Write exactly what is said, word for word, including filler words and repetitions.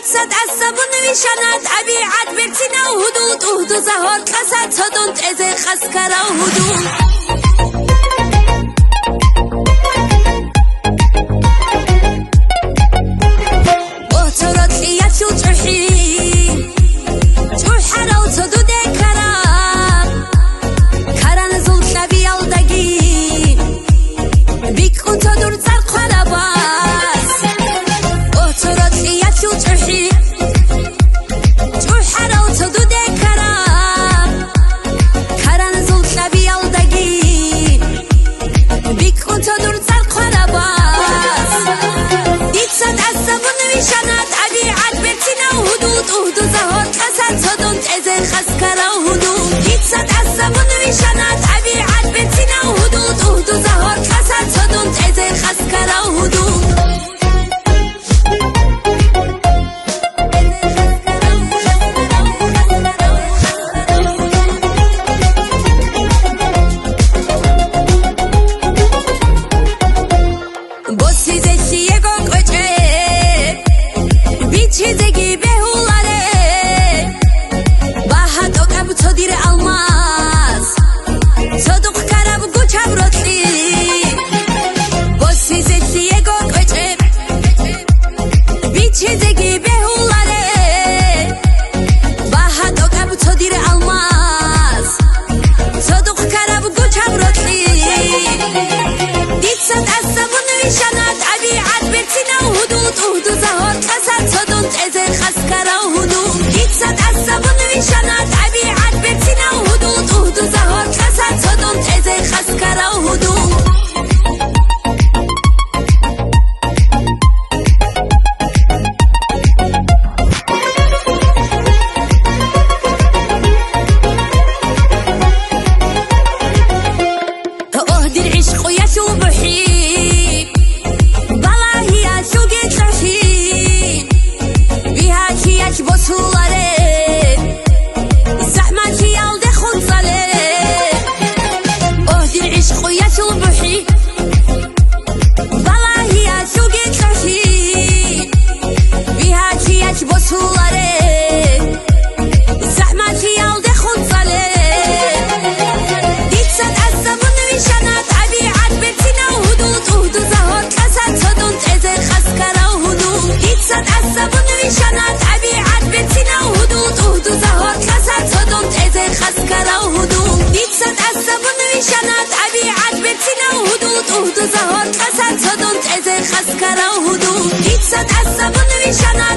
Дица тӀаса бун вищана тӀабигӀат берцинав гьудул, тӀугьдуза гьоркьаса цодун тӀезе хас ккарав гьудул. О, цо рокьиялъул чӀухӀи, чӀухӀарав цо дуде ккараб, ккараназул лъабиялдаги бикӀун цо дур цӀар хъварабас. О, цо рокьиялъул чӀухӀи, чӀухӀарав цо дуде ккараб, ккараназул лъабиялдаги бикӀун цо дур цӀар хъварабас. Дица тӀаса бун вищана тӀабигӀат берцинав гьудул, тӀугьдуза гьоркьаса цодун тӀезе хас ккарав гьудул. Дица тӀаса бун вищана тӀабигӀат берцинав гьудул, тӀугьдуза гьоркьаса цодун тӀезе хас ккарав гьудул. Босизе лъиего кӀвечӀеб, бичизеги бегьуларе, багьа тӀокӀаб цо дир алмас, цо духъ ккараб гучаб рокьи. Босизе лъиего кӀвечӀеб, бичизеги бегьуларе, багьа тӀокӀаб цо дир алмас, цо духъ ккараб гучаб рокьи. Дица тӀаса бун вищана тӀабигӀат берцинав гьудул, тӀугьдуза гьоркьаса цодун тӀезе хас ккарав гьудул. Дица тӀаса бун вищана тӀабигӀат берцинав гьудул, тӀугьдуза гьоркьаса цодун тӀезе хас ккарав гьудул. О, дир гӀишкъуялъул бухӀи, балагьиялъулги кьахӀи, бигьалъиялъ босуларе, захӀмалъиялде хунцӀале. О, дир гӀишкъуялъул бухӀи, балагьиялъулги кьахӀи, бигьалъиялъ босуларе, захӀмалъиялде хунцӀале. Дица тӀаса бун вищана тӀабигӀат берцинав гьудул, тӀугьдуза гьоркьаса цодун тӀезе хас ккарав гьудул. Дица тӀаса бун вищана тӀабигӀат берцинав гьудул, тӀугьдуза гьоркьаса цодун тӀезе хас ккарав гьудул. Дица тӀаса бун вищана тӀабигӀат берцинав гьудул, тӀугьдуза гьоркьаса цодун тӀезе хас ккарав гьудул. Дица тӀаса бун вищана